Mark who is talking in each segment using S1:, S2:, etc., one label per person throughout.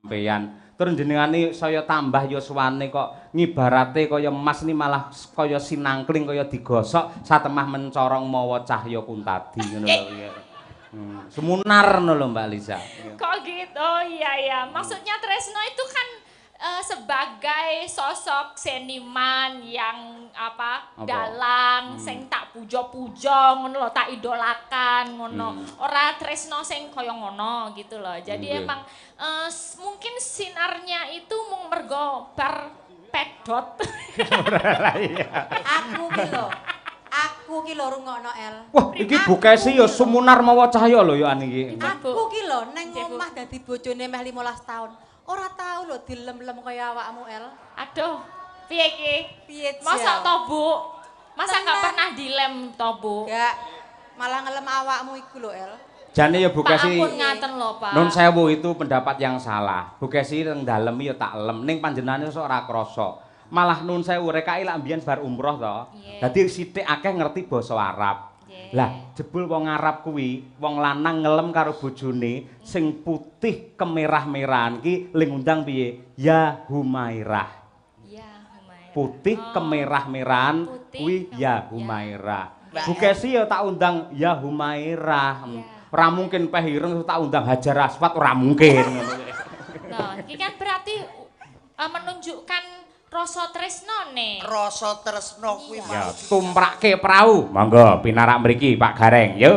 S1: Sampeyan. Terus jenengane saya tambah yuswane kok ngibarate kaya emas ni malah kaya sinangkling kaya digosok satemah mencorong mawa cahya kuntadi ngono lho. Sumunar ngono lho Mbak Lisa.
S2: Kok gitu? Oh iya ya. Maksudnya Tresno itu kan sebagai sosok seniman yang apa? Dalang sing tak pujo-pujo ngono lho, tak idolakan ngono. Ora Tresno sing kaya ngono gitu loh. Jadi emang mungkin sinarnya itu mung mergo bar pedot.
S3: Aku ki lho. Aku ki lho rungokno El.
S1: Wah, iki Bu Kesi ya sumunar mawa cahya lho ya iki.
S3: Aku ki lho neng omah dadi bojone meh 15 tahun. Ora tau lho dilem-lem kaya awakmu El.
S2: Aduh, piye iki?
S3: Piye?
S2: Masa to, Bu? Masa enggak pernah dilem to, Bu?
S3: Enggak. Malah ngelem awakmu iku lho, El.
S1: Jane ya Bu Kesi.
S2: Pak ampun ngaten lho, Pak.
S1: Nun sewu itu pendapat yang salah. Bu Kesi teng dalem ya tak lem ning panjenengane sok ora krasa. Malah nun sewu rekake lak mbiyen bar umroh to. Dadi sithik akeh ngerti basa Arab. Lah jebul wong Arab kuwi wong lanang ngelem karo bojone sing putih kemerah-merahan ki ling undang piye? Ya Humairah.
S2: Ya Humairah.
S1: Putih kemerah-merahan kuwi ya Humairah. Bu Kesi ya tak undang ya Humairah. Ora mungkin peh ireng tak undang Hajar Aswad ora mungkin.
S2: Nah, iki kan berarti menunjukkan rasa tresno ne.
S4: Rasa tresno kuwi
S1: ya tumrake prau. Monggo pinarak mriki Pak Gareng. Yo.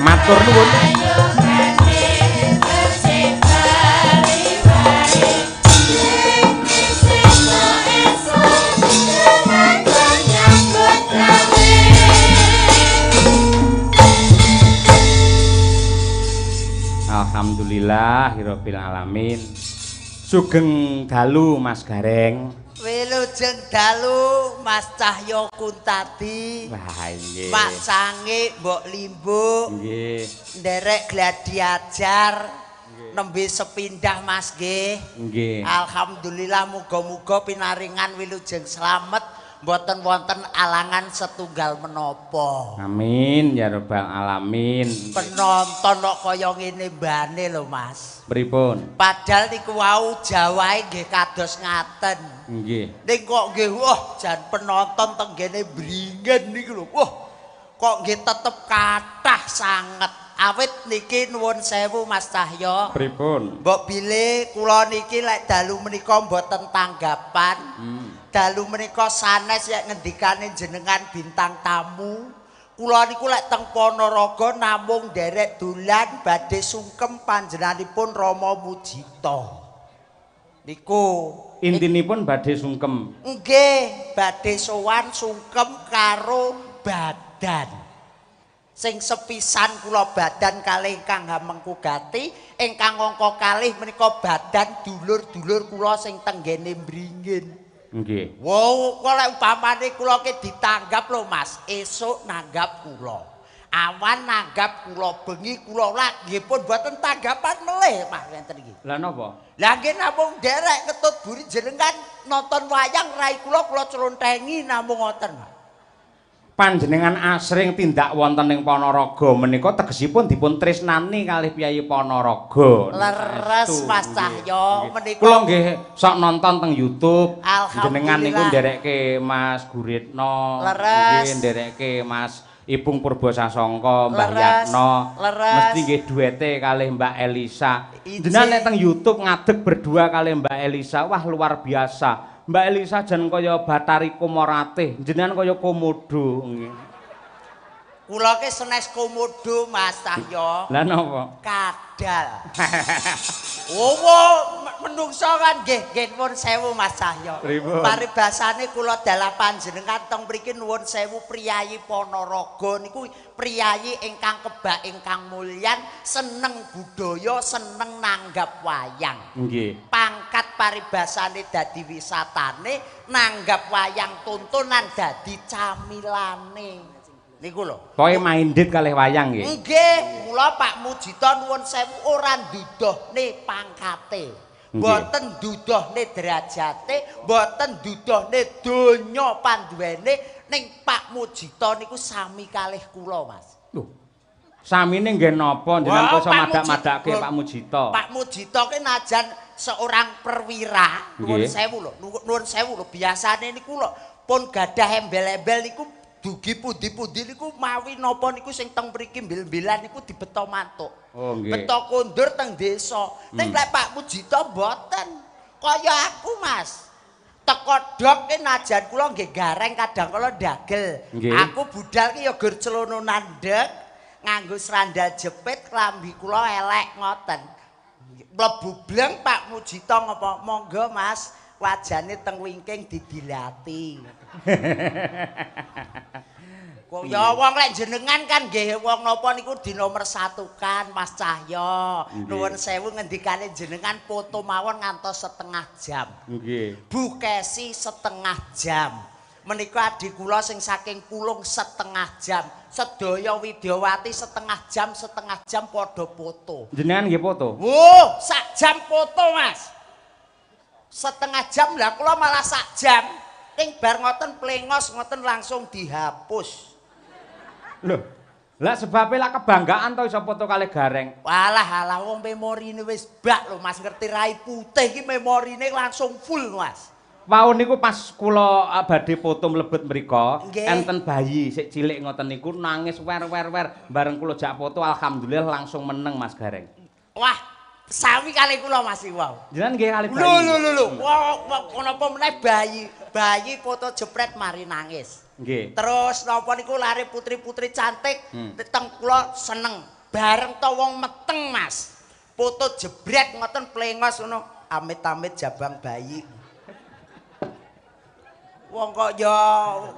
S1: Matur nuwun. Alhamdulillahirabbil alamin. Sugeng dalu Mas Gareng.
S4: Wilujeng dalu Mas Cahyo Kuntadi.
S1: Wah nggih.
S4: Pak Sange Mbok Limbuk.
S1: Nggih.
S4: Nderek gladi ajar nembe sepindah Mas nggih.
S1: Nggih.
S4: Alhamdulillah muga-muga pinaringan wilujeng slamet mboten wonten alangan setunggal menapa.
S1: Amin ya rabbal alamin.
S4: Penonton kok kaya ngene mbane lho Mas.
S1: Pripun?
S4: Padahal niku wau Jawae nggih kados ngaten.
S1: Nggih.
S4: Ning kok nggih wah jan penonton teng ngene bringen niku lho. Wah kok nggih tetep kathah sanget. Awit niki nuwun sewu Mas Cahyo.
S1: Pripun?
S4: Mbok bilih kula niki lek dalu menika mboten tanggapan. Dalu menika sanes yen ngendikane jenengan bintang tamu. Kula niku lek teng Ponorogo namung nderek dolan badhe sungkem panjenenganipun Rama Mujito. Niku
S1: intinipun badhe sungkem.
S4: Nggih, badhe sowan sungkem karo badan. Sing sepisan kula badan kalih ingkang hamengku gati, ingkang angka kalih menika badan dulur-dulur kula sing tenggene Mringin.
S1: Nggih.
S4: Wow, kok lek umpamane kula ki ditanggap lho Mas, esuk nanggap kula. Awan nanggap kula, bengi kula lak nggih pun mboten tanggapan melih Mas ngenten iki.
S1: Lah napa?
S4: Lah nggih namung nderek ketut buri jenengan nonton wayang rai kula kula clontengi namung ngoten.
S1: Panjenengan asring tindak wonten ing Ponorogo menika tegesipun dipun tresnani kalih piyayi Ponorogo.
S4: Leres Mas Cahyo menika.
S1: Kula nggih sok nonton teng YouTube. Jenengan niku nderekke Mas Guritno, nggih nderekke Mas Ipung Purbo Sasongko, Mbah Yatno, mesti nggih duete kalih Mbak Elisa. Jenengan nek teng YouTube ngadeg berdua kalih Mbak Elisa, wah luar biasa. Mbak Elisa jan kaya Batari Komoratih, jenengan kaya komodo nggih.
S4: Kula ki senes komodo Mas Cahyo.
S1: Lah napa?
S4: Kadal. Wowo menungso kan nggih nggih nuwun sewu Mas Cahyo. Paribasane kula dalah panjenengan teng mriki nuwun sewu priyayi Ponorogo niku priyayi ingkang kebak ingkang mulyan, seneng budaya, seneng nanggap wayang.
S1: Nggih.
S4: Pangkat paribasane dadi wisatane, nanggap wayang tontonan dadi camilane. Niku lho.
S1: Pokoke minded kalih wayang nggih.
S4: Nggih, mula Pak Mujito nuwun sewu ora nduduhne pangkate. Mboten nduduhne derajate, mboten nduduhne donya panduwene, ning Pak Mujito niku sami kalih kula, Mas.
S1: Lho. Samine nggih napa jenengan kok iso madak-madake Pak Mujito?
S4: Pak Mujito ki najan seorang perwira, nuwun sewu lho, nuwun sewu lho, biasane niku lho pun gadah embel-embel niku dugi pundi-pundi niku mawi napa niku sing teng mriki mbil-mbilan niku dibeto mantuk.
S1: Oh nggih.
S4: Beto kondur teng desa. Ning lek Pak Mujito mboten. Kaya aku, Mas. Teko dok ki najan kula nggih gareng kadang kala ndagel. Aku budal ki ya gur celono nandhek, nganggo sandal jepit, klambi kula elek ngoten. Mlebu bleng Pak Mujito ngapa? Monggo, Mas. Wajane teng wingking didilati. Kok ya wong lek jenengan kan nggih wong napa niku dinomersatukan Mas Cahyo. Nuwun sewu ngendikane jenengan foto mawon ngantos setengah jam.
S1: Nggih.
S4: Bu Kesi setengah jam. Menika adik kula sing saking Pulung setengah jam. Sedaya Widyawati setengah jam padha foto.
S1: Jenengan nggih foto?
S4: Wuh, sak jam foto, Mas. Setengah jam lah kula malah sak jam. Ning bar ngoten plengos ngoten langsung dihapus.
S1: Lho, lah sebabe lah kebanggaan to iso foto kalih Gareng.
S4: Walah alah wong memorine wis bak lho Mas, ngerti rai putih iki memorine langsung full Mas.
S1: Wau niku pas kula badhe foto mlebet mriku, enten bayi sik cilik ngoten niku nangis wer wer wer bareng kula jak foto alhamdulillah langsung meneng Mas Gareng.
S4: Wah, sawi kali kula Mas wau.
S1: Jenengan nggih kali bayi.
S4: Lho lho lho. Wah, napa meneh bayi. Bayi foto jepret mari nangis.
S1: Nggih.
S4: Terus napa niku lare putri-putri cantik teng kula seneng. Bareng to wong meteng Mas. Foto jebret ngoten plengos ngono, amit-amit jabang bayi. Wong kok ya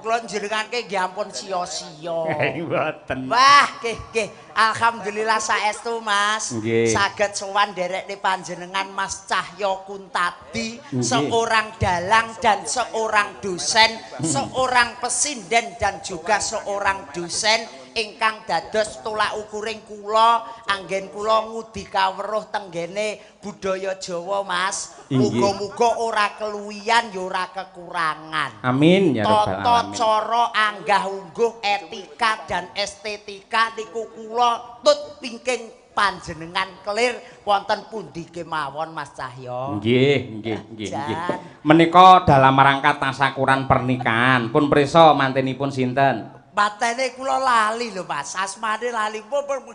S4: kula njenenganke nggih ampun sia-sia.
S1: Mboten.
S4: Wah, nggih nggih. Alhamdulillah saestu Mas. Saged sowan nderekne panjenengan Mas Cahyo Kuntadi, seorang dalang dan seorang dosen, seorang pesinden dan juga seorang dosen ingkang dados tolak ukuring kula anggen kula ngudi kaweruh tenggene budaya Jawa Mas. Muga-muga ora keluwihan ya ora kekurangan.
S1: Amin ya rabbal alamin.
S4: Tata cara anggah ungguh etika dan estetika niku kula tut wingking panjenengan kelir wonten pundi kemawon Mas Cahyo.
S1: Nggih, nggih, nggih, nggih. Menika dalam rangka tasakuran pernikahan pun prisa mantenipun sinten?
S4: Matene kula lali lho Mas, asmane lali.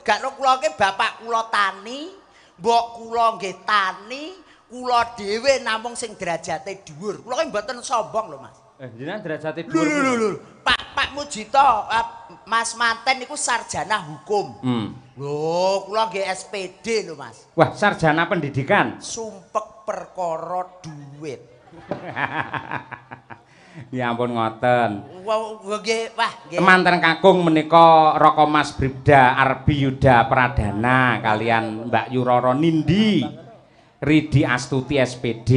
S4: Gakno kula ki bapak kula tani, mbok kula nggih tani, kula dhewe namung sing derajate dhuwur. Kula ki mboten sombong lho Mas.
S1: Jenengan derajate dhuwur.
S4: Lho lho lho. Pak Mujito, Mas manten niku sarjana hukum. Lho, kula nggih SPD lho Mas.
S1: Wah, sarjana pendidikan.
S4: Sumpek perkara duit.
S1: Ya ampun ngoten.
S4: Nggih, wah nggih.
S1: Manten kakung menika Raka Mas Bribda Arbi Yuda Pradana kalian Mbak Yuroro Nindi Ridi Astuti SPD.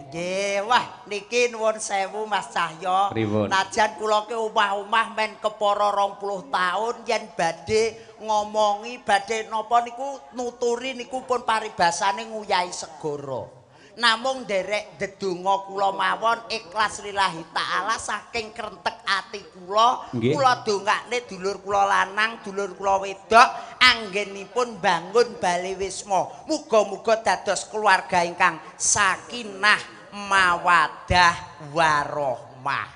S4: Nggih, wah niki nuwun sewu Mas Cahyo. Najan kula ki omah-omah men kepara 20 taun yen badhe ngomongi badhe napa niku nuturi niku pun paribasane nguyahi segara. Namung nderek ndedonga kula mawon ikhlas lillahi taala saking krentek ati kula, kula dongakne dulur kula lanang, dulur kula wedok anggenipun bangun bale wisma. Muga-muga dados keluarga ingkang sakinah, mawadah, warohmah.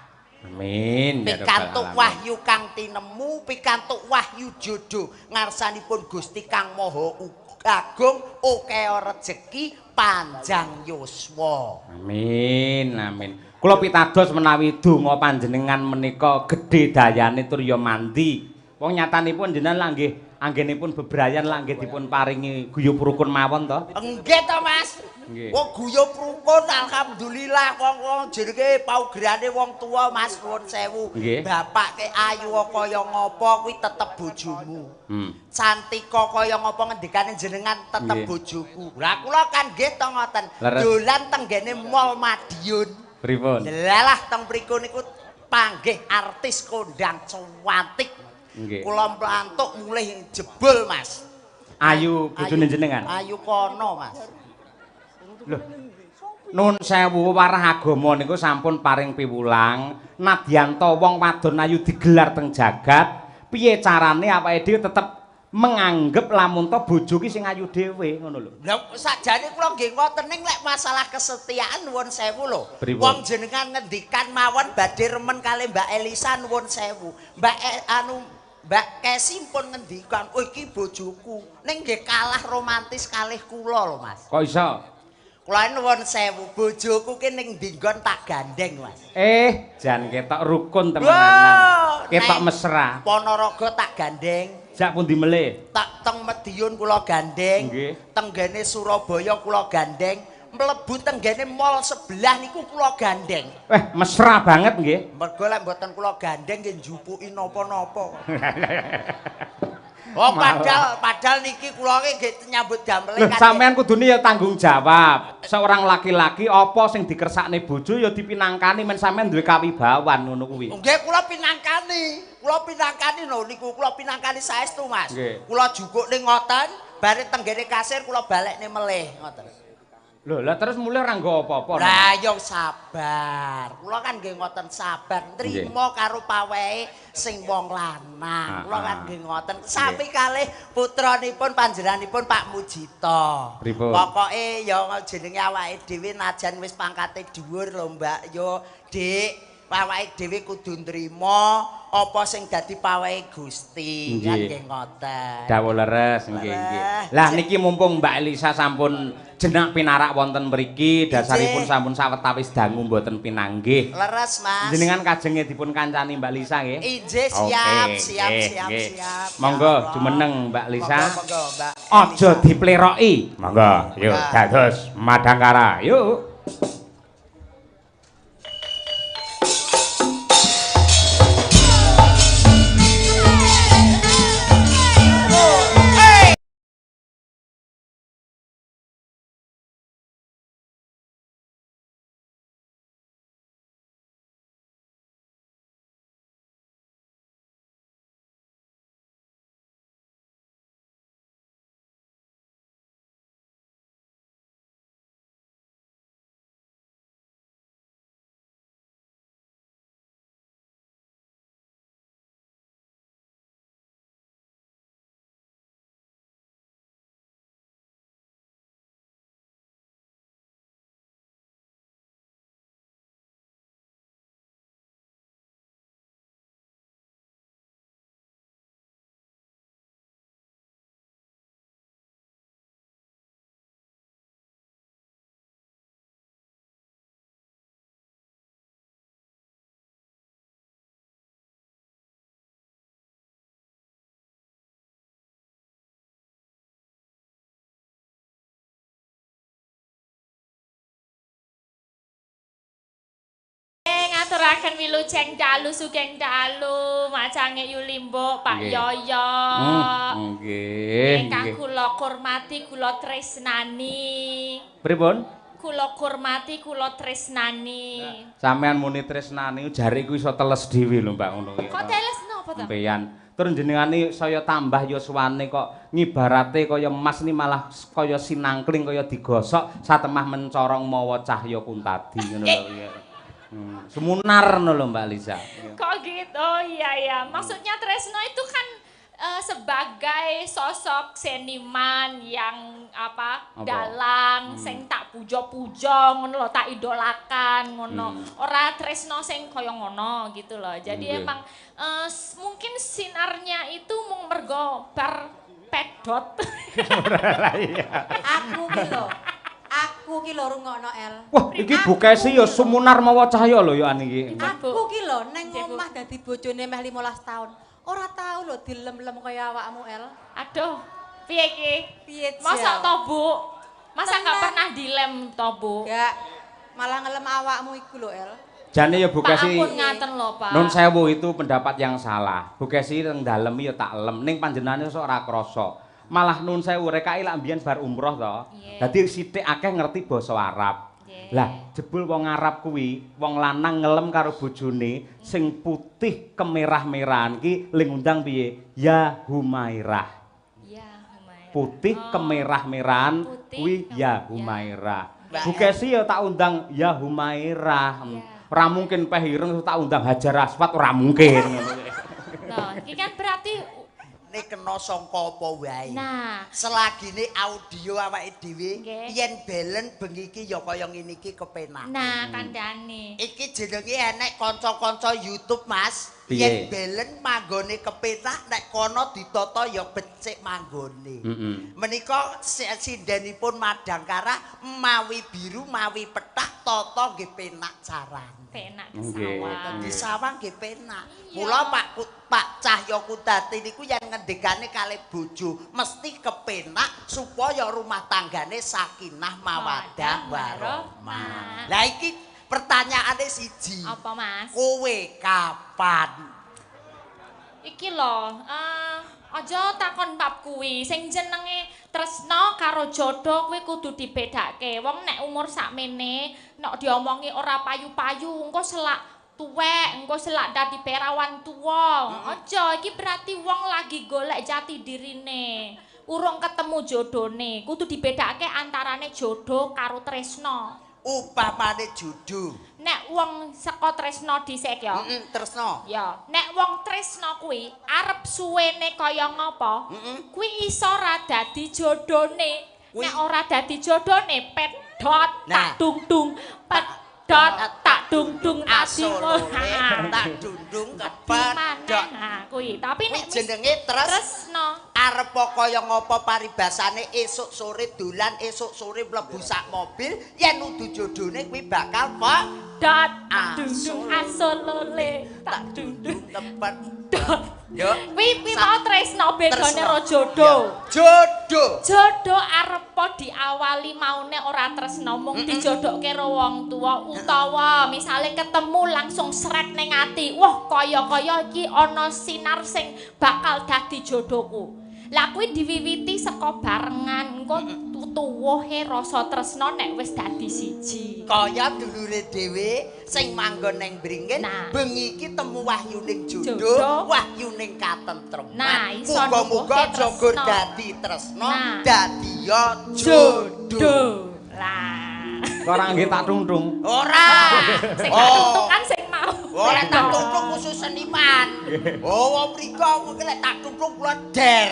S1: Amin.
S4: Pikantuk wahyu kang tinemu, pikantuk wahyu jodoh ngarsanipun Gusti Kang Maha Agung, akeh rejeki, panjang yuswa.
S1: Amin, amin. Kula pitados menawi donga panjenengan menika gedhe dayane tur ya mandi. Wong nyatanipun jenengan lak nggih anggenipun bebrayan lak nggih dipun paringi guyub rukun mawon to?
S4: Nggih to, Mas. Wong guyub rukun alhamdulillah wong-wong jenenge paugerane wong tuwa Mas nuwun sewu. Bapak ke ayu kaya ngopo kuwi tetep bojomu. Cantika kaya ngopo ngendikane jenengan tetep bojoku. Lah kula kan nggih to ngoten. Dolan tenggene Mall Madiun.
S1: Pripun?
S4: Lalah teng mriku niku panggih artis kondang cuantik. Kula mlantuk mulih jebul Mas.
S1: Ayu bojone jenengan?
S4: Ayu kono Mas.
S1: Lho. Nun sewu warah agama niku sampun paring piwulang, nadyan ta wong wadon ayu digelar teng jagat, piye carane awake dhewe tetep menganggep lamun ta bojo ki sing ayu dhewe ngono lho.
S4: Lha sajane kula nggih ngoten ning lek masalah kesetiaan nuwun sewu lho. Wong jenengan ngendikan mawon badhe remen kali Mbak Elisa nuwun sewu. Mbak Mbak Kesi pun ngendikan, "Oh iki bojoku." Ning nggih kalah romantis kalih kula lho, Mas.
S1: Kok iso?
S4: Kula nuwun sewu, bojoku ki ning ndi nggon tak gandeng, Mas.
S1: Jan ketok rukun temenanan. Ketok mesra.
S4: Ponorogo tak gandeng.
S1: Jak pundi melih?
S4: Tak teng Madiun kula gandeng, tenggene Surabaya kula gandeng, mlebu tenggene mall sebelah niku kula gandeng.
S1: Mesra banget nggih.
S4: Mergo lek mboten kula gandeng nggih njupuki napa-napa. Oh padahal niki kula nggih nyambut damel
S1: kan. Sampeyan kudune ya tanggung jawab. Seorang laki-laki apa sing dikersakne bojo ya dipinangkani men sampeyan duwe kawibawan ngono kuwi.
S4: Nggih kula pinangkani. Kula pinangkani lho niku kula pinangkani saestu Mas. Kula jukukne ngoten, bare tenggene kasir kula balekne melih ngoten.
S1: Lho, lah terus mulih ora nggo apa-apa.
S4: Lah yo sabar. Kula kan nggih ngoten sabar, nrimo karo pawehe sing wong lanang. Kula kan nggih ngoten. Sami kalih putranipun panjenenganipun Pak Mujito. Pokoke ya jenenge awake dhewe najan wis pangkate dhuwur lho Mbak yo, Dik. Awake dhewe kudu nrimo apa sing dadi pawehe Gusti. Kan nggih ngoten.
S1: Dawuh leres nggih nggih. Lah niki mumpung Mbak Elisa sampun jenak pinarak wonten mriki, dasaripun sampun sawetawis dangu mboten pinanggih.
S4: Leres, Mas.
S1: Jenengan kajenge dipun kancani Mbak Lisa nggih.
S4: Injih, siap, siap, siap, siap.
S1: Monggo jumeneng Mbak Lisa.
S4: Monggo, Mbak.
S1: Aja dipleroki. Monggo, yuk dados Madangkara. Yuk.
S2: Ngaturaken wilujeng dalu sugeng dalu macange Yulimbo Pak Yoyo.
S1: Nggih.
S2: Ingkang kula hormati kula tresnani.
S1: Pripun?
S2: Kula hormati, kula tresnani.
S1: Sampeyan muni tresnani jare iku iso teles dhewe lho Mbak ngono kuwi.
S2: Kok teles napa to?
S1: Sampeyan. Terus jenengane saya tambah yuswane kok ngibarate kaya emas ni malah kaya sinangkling kaya digosok satemah mencorong mawa cahya kuntadi ngono lho. Sumunar ngono lho Mbak Lisa.
S2: Kok gitu? Oh iya iya. Maksudnya tresno itu kan sebagai sosok seniman yang apa dalang sing tak pujo-pujo ngono lho, tak idolakan ngono. Ora tresno sing kaya ngono gitu loh. Jadi emang mungkin sinarnya itu mung mergo bar pedot.
S3: Aku ki lho. Aku ki lho rungokno El.
S1: Wah, iki Bu Kesi ya sumunar mawa cahya lho ya iki.
S3: Aku ki lho neng omah dadi bojone meh 15 tahun. Ora tau lho dilem-lem kaya awakmu El.
S2: Aduh, piye iki?
S3: Piye?
S2: Masa to, Bu? Masa enggak pernah dilem to, Bu?
S3: Enggak. Malah ngelem awakmu iku lho, El.
S1: Jane ya Bu Kesi.
S2: Pak ampun ngaten lho, Pak.
S1: Nun sewu itu pendapat yang salah. Bu Kesi teng dalem ya tak lem ning panjenengane sok ora krasa. Malah nun sewu rekake lak mbiyen bar umroh to. Dadi sithik akeh ngerti basa Arab. Lah jebul wong Arab kuwi wong lanang ngelem karo bojone sing putih kemerah-merahan ki ling undang piye? Ya Humairah.
S2: Ya Humairah.
S1: Putih kemerah-merahan kuwi ya Humairah. Bu Kesi ya tak undang ya Humairah. Ora mungkin peh ireng tak undang Hajar Aswad ora mungkin.
S2: Loh, iki kan berarti
S4: ne kena sangka apa wae.
S2: Nah,
S4: selagine audio awake dhewe yen belen bengi iki ya kaya ngene iki kepenak.
S2: Nah, kandhane.
S4: Iki jenenge enek kanca-kanca YouTube, Mas. Yen belen manggone kepenak nek kono ditata ya becik manggone. Menika sindenipun Madangkara mawi biru mawi pethak tata nggih penak carane.
S2: Penak sawang.
S4: Di sawang nggih penak. Mula Pak Cahya Kudati niku yen ngendikane kalih bojo mesti kepenak supaya rumah tanggane sakinah mawaddah warahmah. Lah iki pertanyaane siji.
S2: Apa, Mas?
S4: Kowe kapan?
S2: Iki lho, aja takon bab kuwi. Sing jenenge tresno karo jodoh kuwi kudu dibedake. Wong nek umur sakmene nek diomongi ora payu-payu engko selak tuwek, engko selak dadi perawan tuwa. Aja, iki berarti wong lagi golek jati dirine. Urung ketemu jodone. Kudu dibedake antarane jodoh karo tresno.
S4: Upamane jodoh.
S2: Nek wong saka tresno dhisik ya.
S4: Tresno.
S2: Ya, nek wong tresno kuwi arep suwene kaya ngapa? Kuwi iso ora dadi jodone. Nek ora dadi jodone pedhot tak dung-dung. Pedhot tak dung-dung
S4: asolone tak dundung kepedhot.
S2: Nah, kuwi. Tapi nek
S4: jenenge tresno arep kaya ngapa paribasane esuk sore dolan esuk sore mlebu sak mobil yen udu jodone kuwi bakal pedhot
S2: tak dundung asolole tak dundung
S4: kepedhot. Yo
S2: kuwi mau tresno bedane ro jodoh.
S4: Jodoh.
S2: Jodoh arep diawali maune ora tresno mung dijodohke karo wong tuwa utawa misale ketemu langsung sret ning ati. Wah, kaya-kaya iki ana sinar sing bakal dadi jodohku. Lah kuwi diwiwiti saka barengan engko tuwuhe rasa tresno nek wis dadi siji.
S4: Kaya dulure dhewe sing manggon ning Bringin, bengi iki temu wahyuning jodoh, wahyuning katentreman.
S2: Nah,
S4: muga-muga jogur dadi tresno, dadi ya jodoh.
S2: Lah.
S1: Kok ora nggih tak tungtung?
S4: Ora.
S2: Sing tak tungtung kan sing mau.
S4: Ora tak tungtung khusus seniman. Oh, wong mriko mungkin lek tak tungtung kula der.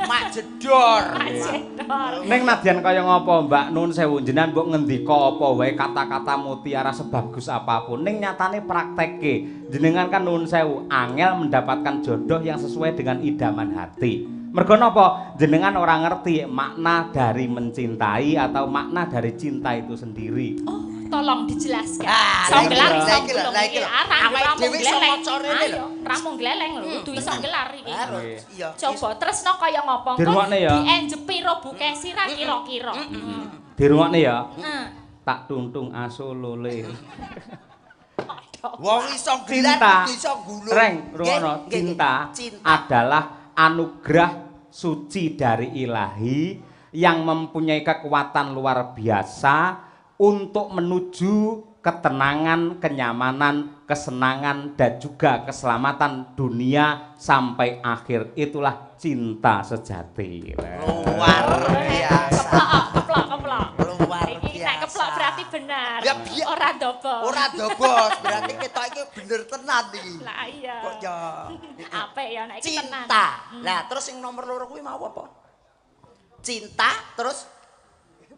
S4: Mak jedor.
S2: Mak jedor.
S1: Ning nadyan kaya ngapa Mbak Nun sewu jenengan mbok ngendika apa wae kata-kata mutiara sebagus apapun ning nyatane praktekke jenengan kan nun sewu angel mendapatkan jodoh yang sesuai dengan idaman hati. Mergo napa? Jenengan ora ngerti makna dari mencintai atau makna dari cinta itu sendiri.
S2: Oh, tolong dijelaskan. Iso gelar iso gulung iki. Awake dhewe iso maca rene lho. Ra mung gleleng lho, kudu iso gelar iki.
S4: Iya.
S2: Coba tresno kaya ngopo? Dienjepi ro Bu Kesi ra kira-kira.
S1: Dirungokne ya. Tak tuntung asolole.
S4: Wong iso gelar kudu iso gulung.
S1: Reng, rungokno, cinta adalah anugerah suci dari ilahi yang mempunyai kekuatan luar biasa untuk menuju ketenangan, kenyamanan, kesenangan dan juga keselamatan dunia sampai akhir. Itulah cinta sejati.
S4: Luar biasa.
S2: Keplok, keplok.
S4: Luar
S2: Iki nek
S4: biasa.
S2: keplok berarti benar.
S4: Ya, biar.
S2: Ora dobos.
S4: Ora dobos, berarti ketok iki bener tenan iki.
S2: Lah iya.
S4: Kok ya
S2: Apik ya nek iki tenan.
S4: cinta. Lah terus sing nomor loro kuwi mau apa? Cinta terus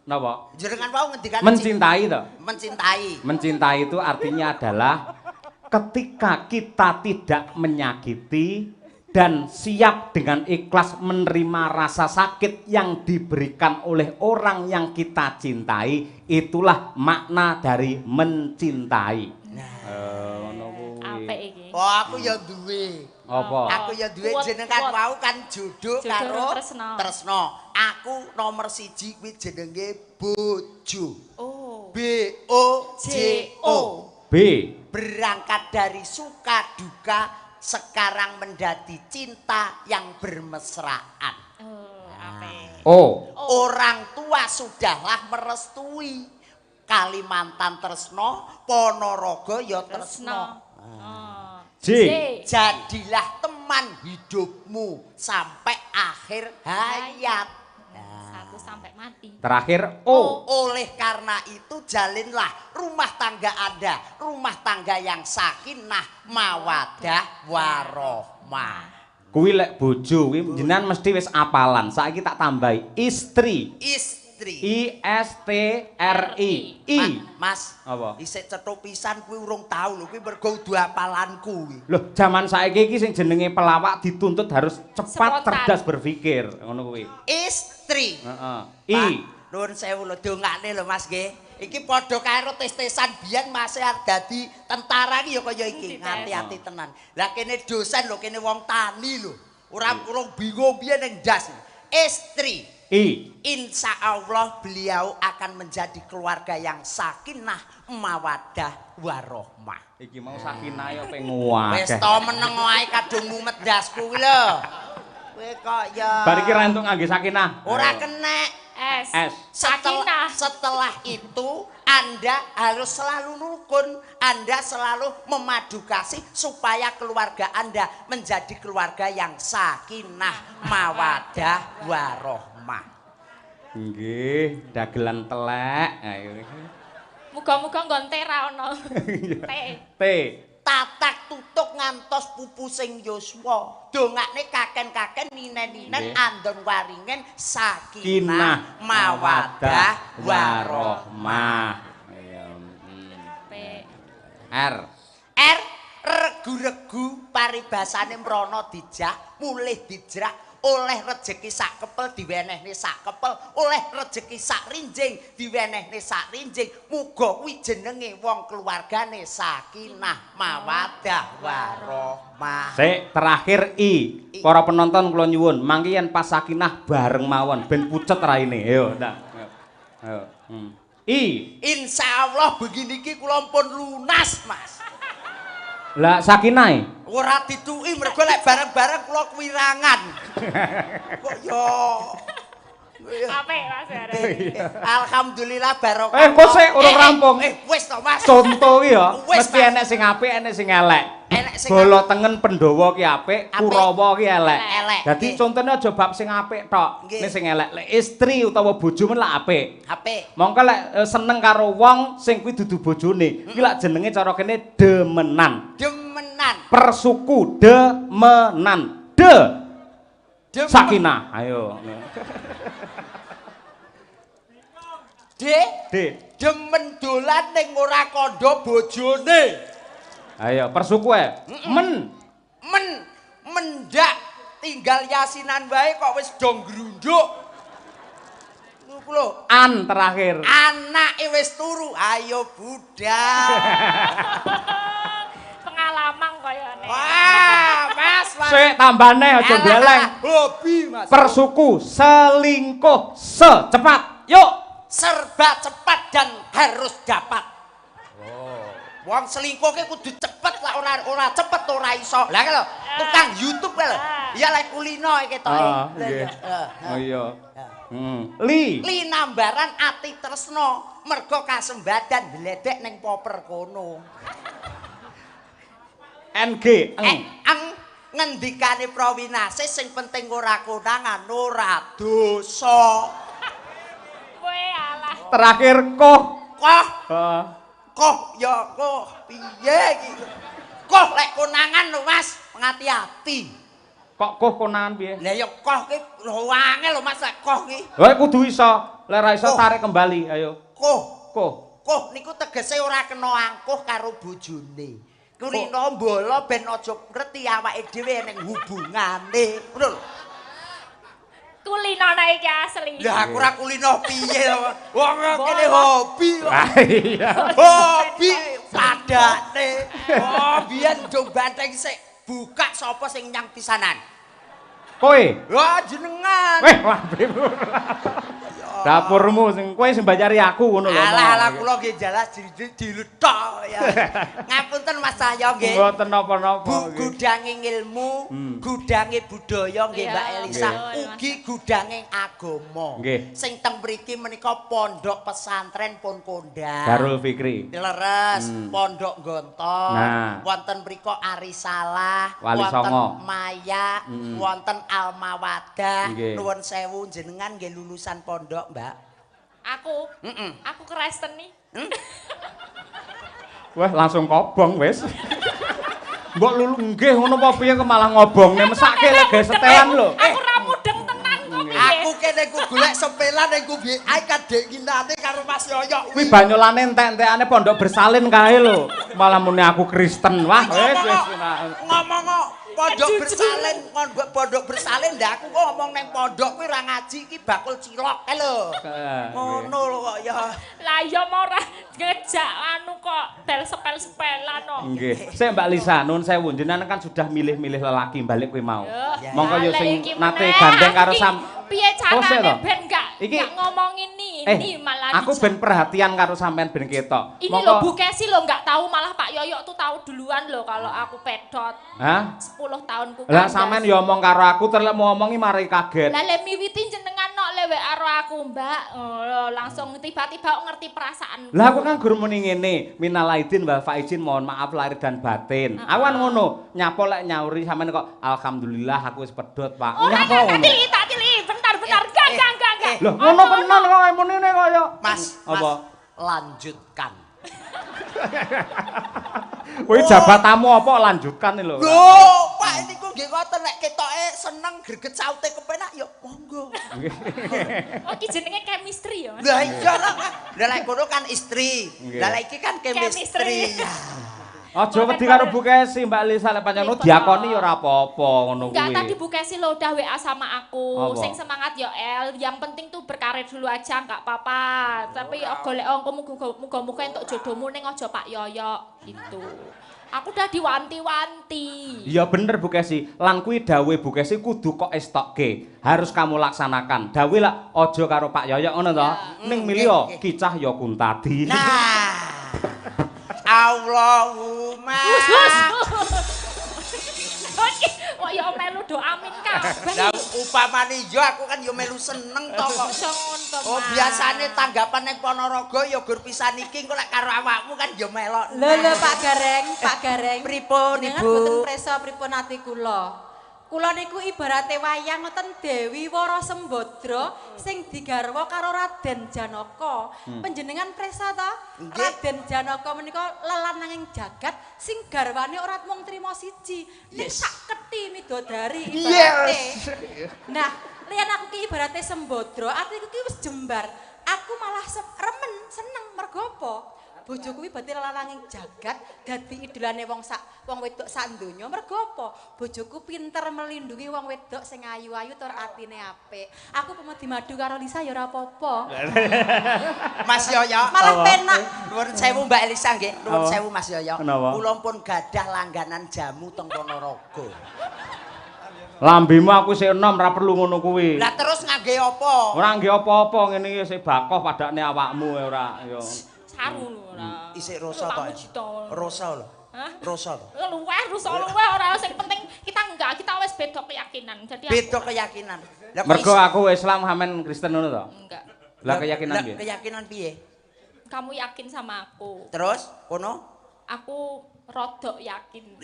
S1: Napa?
S4: jenengan wau ngendikan
S1: Mencintai toh.
S4: Mencintai.
S1: Mencintai itu artinya adalah ketika kita tidak menyakiti dan siap dengan ikhlas menerima rasa sakit yang diberikan oleh orang yang kita cintai, itulah makna dari mencintai.
S4: Nah,
S1: ngono kuwi.
S2: Apik iki.
S4: Oh, aku ya duwe.
S1: Apa?
S4: Aku ya duwe
S2: Kuat,
S4: jenengan
S2: kuat.
S4: wau kan jodoh
S2: Jodoh
S4: karo
S2: tresno.
S4: Tresno. Aku nomor siji kuwi jenenge bojo.
S2: Oh.
S4: B O J O.
S1: B.
S4: Berangkat dari suka duka sekarang menjadi cinta yang bermesraan.
S2: Oh, apik.
S1: O.
S4: Orang tua sudahlah merestui. Kalimantan tresno, Ponorogo ya tresno.
S2: Oh.
S1: J.
S4: Jadilah teman hidupmu sampai akhir hayat.
S2: Satu sampai mati.
S1: Terakhir O.
S4: Oleh karena itu jalinlah rumah tangga Anda, rumah tangga yang sakinah, mawadah, warohmah.
S1: Kuwi lek bojo kuwi jenengan mesti wis apalan. Saiki tak tambahi istri.
S4: Istri.
S1: I S T R I. I.
S4: Mas,
S1: Apa?
S4: Isih cetho pisan kuwi urung tau lho, kuwi mergo udu apalanku kuwi.
S1: Loh, zaman saiki iki sing jenenge pelawak dituntut harus cepat,
S2: Spontan.
S1: cerdas berpikir, ngono kuwi.
S4: Istri.
S1: Heeh.
S4: Pak,
S1: I.
S4: nuwun sewu lho dongakne lho Mas nggih. Iki padha karo tes-tesan biyen Mas arep dadi tentara iki ya kaya iki,
S2: Dites.
S4: ngati-ati tenan. Lah kene dosen lho, kene wong tani lho. Ora urung bingung biyen ning ndas. Istri.
S1: I.
S4: Insya Allah beliau akan menjadi keluarga yang sakinah, mawadah, warohmah.
S1: Iki mau sakinah ya pengen
S4: Wis to meneng wae kadung mumet ndasku kuwi lho. Kowe kok ya
S1: Bar iki ra entuk ngangge sakinah.
S4: ora kenek.
S2: S.
S1: S.
S2: Sakinah.
S4: Setelah itu Anda harus selalu rukun, Anda selalu memadu kasih supaya keluarga Anda menjadi keluarga yang sakinah, mawadah, warohmah.
S1: Nggih, dagelan telek. Ayo.
S2: Muga-muga nggon T ra ono. T.
S1: T.
S4: Tatak tutuk ngantos pupusing yuswa. Dongakne kaken-kaken ninen-ninen
S1: Nggih.
S4: andon waringen sakinah,
S1: Kinah,
S4: mawadah, warohmah.
S1: warohmah. Iya.
S2: P.
S1: R.
S4: R regu-regu paribasane mrono dijak, mulih dijrak, oleh rejeki sak kepel diwenehne sak kepel, oleh rejeki sak rinjing diwenehne sak rinjing. Muga kuwi jenenge wong keluargane sakinah, mawadah, warohmah.
S1: Sik, terakhir I. Para penonton kula nyuwun, mangke yen pas sakinah bareng mawon ben pucet raine. Ayo, ndak. Ayo. I.
S4: Insya Allah begini iki kula pun lunas, Mas.
S1: Lah sakinah.
S4: Ora dituki mergo lek bareng-bareng kula kuwirangan. Kok yo.
S2: Apik Mas Hara.
S4: Alhamdulillah barokah.
S1: Kok sik urung rampung.
S4: Wis to, Mas.
S1: Conto ki ya,
S4: Wis,
S1: mesti
S4: Mas.
S1: enek sing apik, enek sing elek.
S4: Enek sing
S1: Bala tengen Pandhawa ki apik,
S4: Apik.
S1: Kurawa ki elek.
S4: Elek.
S1: Dadi
S4: Nggih.
S1: contone aja bab sing apik tok,
S4: Nggih.
S1: nek sing elek. Lek istri utawa bojo men lak apik.
S4: Apik.
S1: Mongko lek seneng karo wong sing kuwi dudu bojone, kuwi lak jenenge cara kene demenan.
S4: Demenan.
S1: Persuku demenan. De
S4: Demen.
S1: sakinah. Ayo.
S4: D.
S1: D.
S4: Demen dolan ning ora kandha bojone.
S1: Ayo persuku e. Men.
S4: Men mendak tinggal yasinan wae kok wis do ngrunduk. Ngono lho.
S1: An terakhir.
S4: Anake wis turu, ayo budal.
S2: Pengalaman koyone.
S4: Wah, Mas, Mas.
S1: Sik tambane aja
S4: Alah,
S1: bleleng.
S4: Hobi, Mas.
S1: Persuku selingkuh secepat. Yuk.
S4: Serba cepat dan harus dapat. Oh. Wong selingkuh ki kudu cepet lah, ora cepet ora iso. Lah lho, tukang YouTube kae lho. Iya lek kulino iki ketoke.
S1: Ah, nggih. Oh iya. Li.
S4: Linambaran ati tresno, Mergo kasembadan bledek ning poper kono.
S1: NG
S4: eng ngendikane Prawinase sing penting ora konangan ora dosa.
S2: Kowe alah.
S1: Terakhir koh.
S4: Koh.
S1: Heeh.
S4: Koh ya koh piye iki? Koh lek konangan lho Mas, ngati-ati.
S1: Kok koh konangan piye?
S4: Lah ya koh ki lho angel lho Mas lek koh ki.
S1: Lha kudu iso. Lek ra iso tarik kembali, ayo.
S4: Koh.
S1: Koh.
S4: Koh niku tegese ora kena angkuh karo bojone. Kulino mbala ben aja ngerti awake dhewe ning hubungane. Ngono lho.
S2: Kulino nek iki asli.
S4: Lah aku ora kulino piye to. Wong kene hobi kok.
S1: Iya.
S4: Hobi padane. Oh, biyen ndung banteng sik buka sapa sing nyang pisanan.
S1: Kowe.
S4: Wah, jenengan.
S1: Weh, lambemu. Dapurmu sing kowe sing bayari aku ngono lho.
S4: Alah alah kula nggih jelas diluthok ya. Ngapunten Mas Cahyo nggih.
S1: Mboten napa-napa.
S4: Gudange ilmu, gudange budaya nggih Mbak Elisa, ugi gudange agama. Sing teng mriki menika pondok pesantren pun kondang.
S1: Darul Fikri.
S4: Leres, pondok Gontor, wonten mriku Arisalah, wonten Maya, wonten Almawadah. Nuwun sewu jenengan nggih lulusan pondok, Mbak.
S2: Aku, aku Kristen nih.
S1: Wah, langsung kobong wis. Mbok lulu nggih ngono apa piye kok malah ngobongne mesake lek gawe setelan lho.
S2: Aku ra mudeng tenan kok piye.
S4: Aku kene ku golek sepelan ning ku piye ae kadek nginate karo Mas Yoyok.
S1: Kuwi banyolane entek-entekane pondok bersalin kae lho. Malah muni aku Kristen. Wah, wis wis
S4: ngomong kok pondok bersalin, pondok bersalin ndak aku kok ngomong neng pondok kuwi ora ngaji iki bakul cilok kae lho. Ngono lho kok ya.
S2: Lah ya ora ngejak anu kok bel sepel-sepelan kok.
S1: Nggih. Sik Mbak Lisa, nuwun sewu jenengan kan sudah milih-milih lelaki balik kuwi mau. Mongko yo sing nate gandeng karo sam
S2: piye carane ben gak ngomongin ini malah
S1: aku ben perhatian karo sampean ben ketok.
S2: Ini lho Bu Kesi lho gak tahu malah Pak Yoyok tuh tahu duluan lho kalau aku pedot.
S1: Hah?
S2: 10 tahun ku.
S1: Lah sampean ya omong karo aku terus lek mau omongi mari kaget.
S2: Lah lek miwiti jenengan nok lewek karo aku, Mbak. Oh, langsung tiba-tiba ngerti perasaan.
S1: Lah aku kan gur muni ngene, minal aidin wal faizin mohon maaf lahir dan batin. Aku kan ngono, nyapo lek nyauri sampean kok alhamdulillah aku wis pedot, Pak.
S2: Nyapo ngono. Tak tiliki, bentar-bentar. Enggak.
S1: Loh, ngono tenan kok munine kaya.
S4: Mas, apa? Lanjutkan.
S1: Kowe jabatanmu apa lanjutkan lho.
S4: Lho, Pak niku nggih ngoten nek ketoke seneng greget saute kepenak ya monggo.
S2: Oh, iki jenenge chemistry ya, Mas.
S4: Lah iya lah. Lah lek kono kan istri. Lah lek iki kan chemistry.
S1: Aja wedi karo Bu Kesi, Mbak Lisa lek pancen diakoni ya ora apa-apa ngono kuwi.
S2: Enggak, tadi Bu Kesi lho udah WA sama aku. Sing semangat ya El, yang penting tuh berkarir dulu aja enggak apa-apa. Tapi golek engko muga-muga entuk jodohmu ning aja Pak Yoyok gitu. Aku udah diwanti-wanti.
S1: Iya bener Bu Kesi, lan kuwi dawuhe Bu Kesi kudu kok estokke. Harus kamu laksanakan. Dawuhe lah aja karo Pak Yoyok ngono to. Ning milih Ki Cahya Kuntadi.
S4: Nah. Allahumma.
S2: Wah ya melu do amin kabeh.
S4: Lah upamane yo aku kan yo melu seneng to kok. Oh biasane tanggapan ning Ponorogo yo gur pisan iki engko lek karo awakmu kan yo melok.
S3: Lho lho Pak Gareng, Pak Gareng.
S4: Pripun Ibu?
S3: Mboten presa pripun ati kula. Kula niku ibarate wayang ngoten Dewi Wara Sembadra sing digarwa karo Raden Janaka. Panjenengan presa ta? Raden Janaka menika lelananging jagat sing garwane ora mung trima siji, ning sak kethi midodari ibarate. Nah, liyan aku ki ibarate Sembadra, atiku ki wis jembar. Aku malah remen seneng mergo apa? Bojoku kuwi berarti lelananging jagat dadi idolane wong wedok sak donya mergo apa? Bojoku pinter melindungi wong wedok sing ayu-ayu tur atine apik. Aku pomo dimadu karo Lisa ya ora apa-apa.
S4: Mas Yoyo
S3: malah penak.
S4: Nuwun sewu Mbak Elisa nggih, nuwun sewu Mas Yoyo. Kula pun gadah langganan jamu teng Ponorogo.
S1: Lambemu aku sik enom ora perlu ngono kuwi.
S4: Lah terus ngangge apa?
S1: Ora ngangge apa-apa ngene iki sik bakoh padakne awakmu ora ya.
S2: Saru lho ora.
S4: Isik rosa to. Rosa lho.
S2: Hah?
S4: Rosa to.
S2: Luweh, rosa luweh ora sing penting kita enggak, kita wis beda keyakinan. Jadi
S4: beda keyakinan.
S1: Mergo aku Islam sampean Kristen ngono to?
S2: Enggak.
S1: Lah keyakinan piye?
S4: Keyakinan piye?
S2: Kamu yakin sama aku?
S4: Terus kono?
S2: Aku rodok yakin.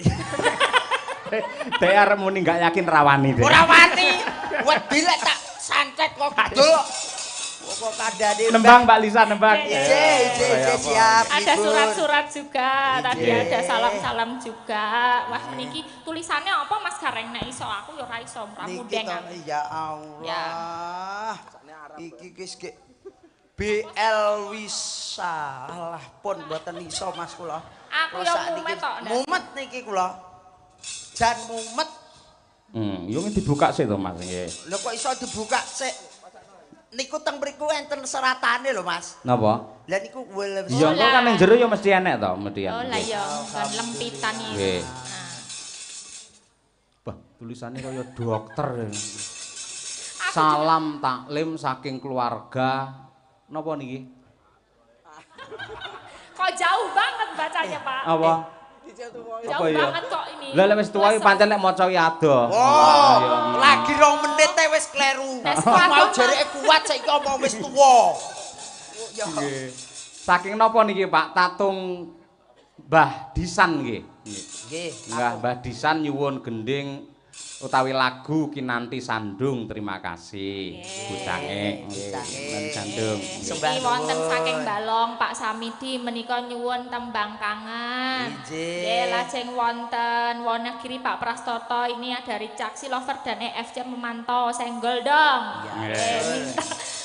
S1: Dek arep muni gak yakin rawani dek.
S4: Ora wani. Wedi lek tak santet kok kidul. Kok kandhane
S1: nembang Mbak Lisa nembang.
S4: Ije ije siap.
S2: Ada surat-surat juga, tadi ada salam-salam juga. Wah niki tulisannya apa Mas Gareng nek iso aku ya ora iso, ora mudeng.
S4: Ya Allah. Iki wis BL Wisa. Alah pun mboten iso Mas kula.
S2: Aku ya mumet tok.
S4: Mumet niki kula. Jan mumet.
S1: Yo dibuka sik to Mas nggih.
S4: Lho kok iso dibuka sik? Niku teng mriku enten seratane lho Mas.
S1: Napa?
S4: Lah niku
S1: ya engko kan ning jero ya mesti enek to, mesti.
S2: Oh lah ya, kan lempitan iki.
S1: Nggih. Bah, tulisane kaya dokter. Salam taklim saking keluarga. Napa niki?
S2: Kok jauh banget bacanya, Pak?
S1: Apa?
S2: Jauh banget kok ini.
S1: Lah lek wis tuwa iki pancen lek maca ki adoh.
S4: Oh, lagi 2 menit e wis kleru. Mau jereke kuat saiki omong wis tuwa. Ya.
S1: Saking napa niki, Pak? Tatung Mbah Disan nggih.
S4: Nggih.
S1: Mbah Disan nyuwun gending utawi lagu Kinanti Sandung, terima kasih. Bucange nggih, Kinanti Sandung.
S2: Iki wonten saking Balong Pak Samidi menika nyuwun tembang kangen. Nggih, lajeng wonten Wonogiri Pak Prastoto ini dari Caksi Lover dan EFC memantau senggol dong.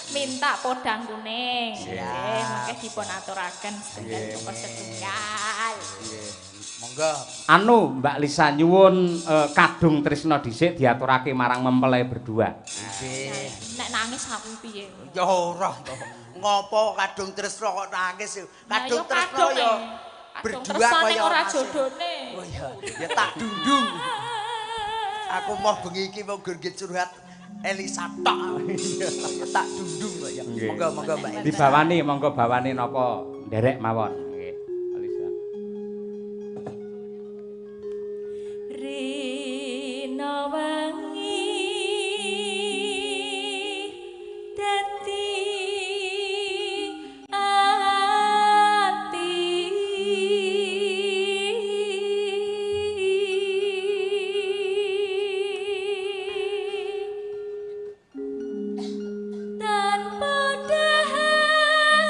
S2: Minta podang kuning. Nggih, mangke dipun aturaken setunggal cukup setunggal.
S4: Monggo.
S1: Anu Mbak Lisa nyuwun kadung tresna dhisik diaturake marang mempelai berdua.
S4: Nggih.
S2: Nek nangis aku piye?
S4: Ya ora to. Ngopo kadung tresna kok nangis? Kadung tresna ya berdua kaya
S2: ora jodone.
S4: Oh iya, ya tak dundung. Aku mau bengi iki mau gerget curhat Elisa tok. Ya tak dundung kok ya. Monggo monggo Mbak.
S1: Dibawani monggo bawane napa nderek mawon. Nggih. Elisa.
S2: Rina wangi dadi ati tanpa dahar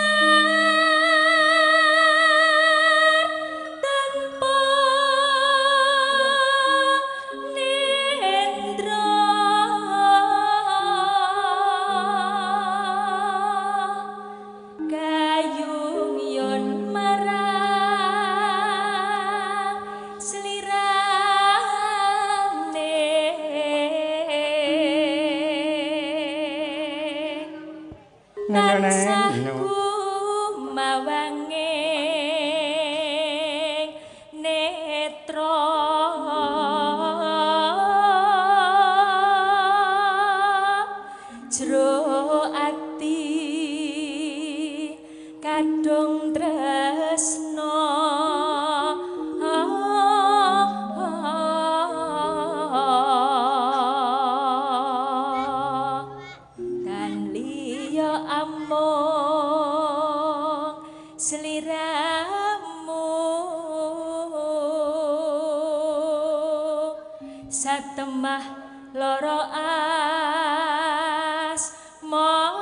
S2: tanpa nendra kayung yun marang slirane tansah kumawanging netra jero ati kadung tresna tan liya amung sliramu satemah lara asmara.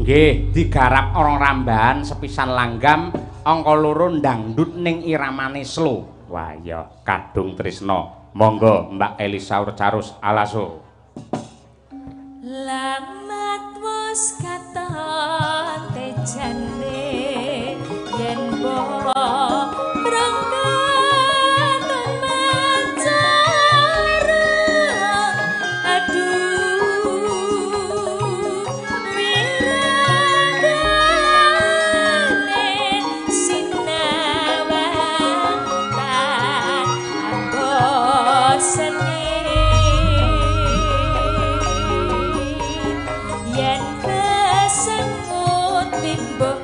S1: Nggih, digarap orang rambahan sepisan langgam angka loro ndangdut ning iramane slow. Wah ya, kadung tresna. Monggo Mbak Elisa Urcarus Alaso.
S2: Lamat wis katon tejane yen brangkat mancara aduh wirangane sinawang tan abosene yen kesengut timbuh.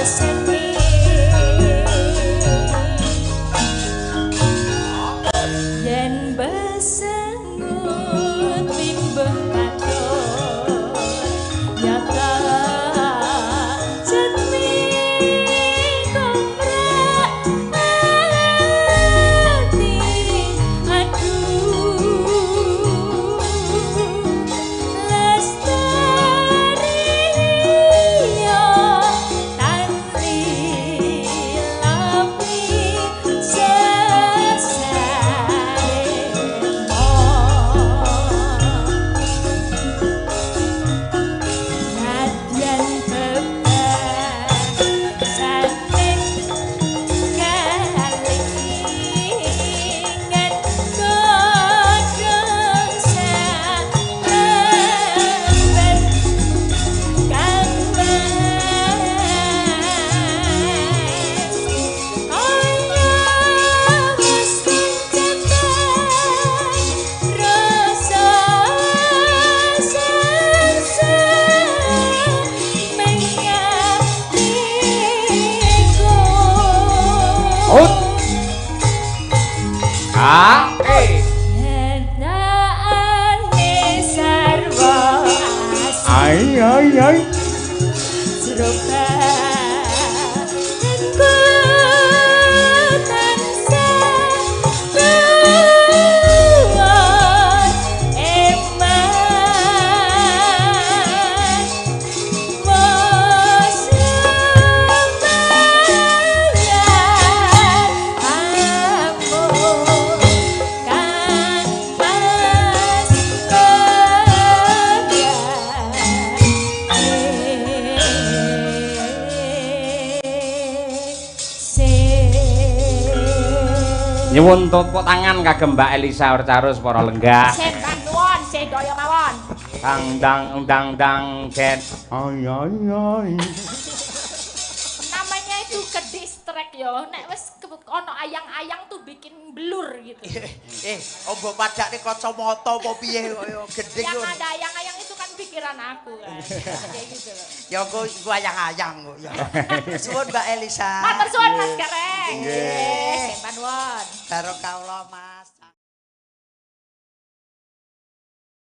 S2: seni yen besengut limbah katon nyata jatmi komrak ati aduh lestari yo tan lilapi sesaremo. Nadyan bebasaning kalingan godhong salembar kang mas kaya wis kencetan rasa sengsara mengatiku.
S1: Out. A E.
S2: Henane sarwa asih
S1: Ai ai ai.
S2: jero batinku tansah kuwat eman wis lumayan ampuh kang Mas
S1: Nyuwun tepuk tangan kagem Mbak Elisa Orcarus para lenggah.
S2: Sembah nuwun sedaya mawon.
S1: Dang dang dang dang ket. Ai ai ai.
S2: Namanya itu ke distract yo. Nek wis ono ayang-ayang tuh bikin blur gitu.
S4: Mbok padakne kacamata apa piye kok ya gendhing
S2: Yang
S4: ngono.
S2: ada ayang-ayang itu kan pikiran aku kan. Kayak gitu loh.
S4: Ya kok iku ayang-ayang kok ya. Suwun Mbak Elisa.
S2: Matur suwun Mas Gareng.
S4: Nggih.
S2: Sembah nuwun.
S4: Barokah Allah, Mas.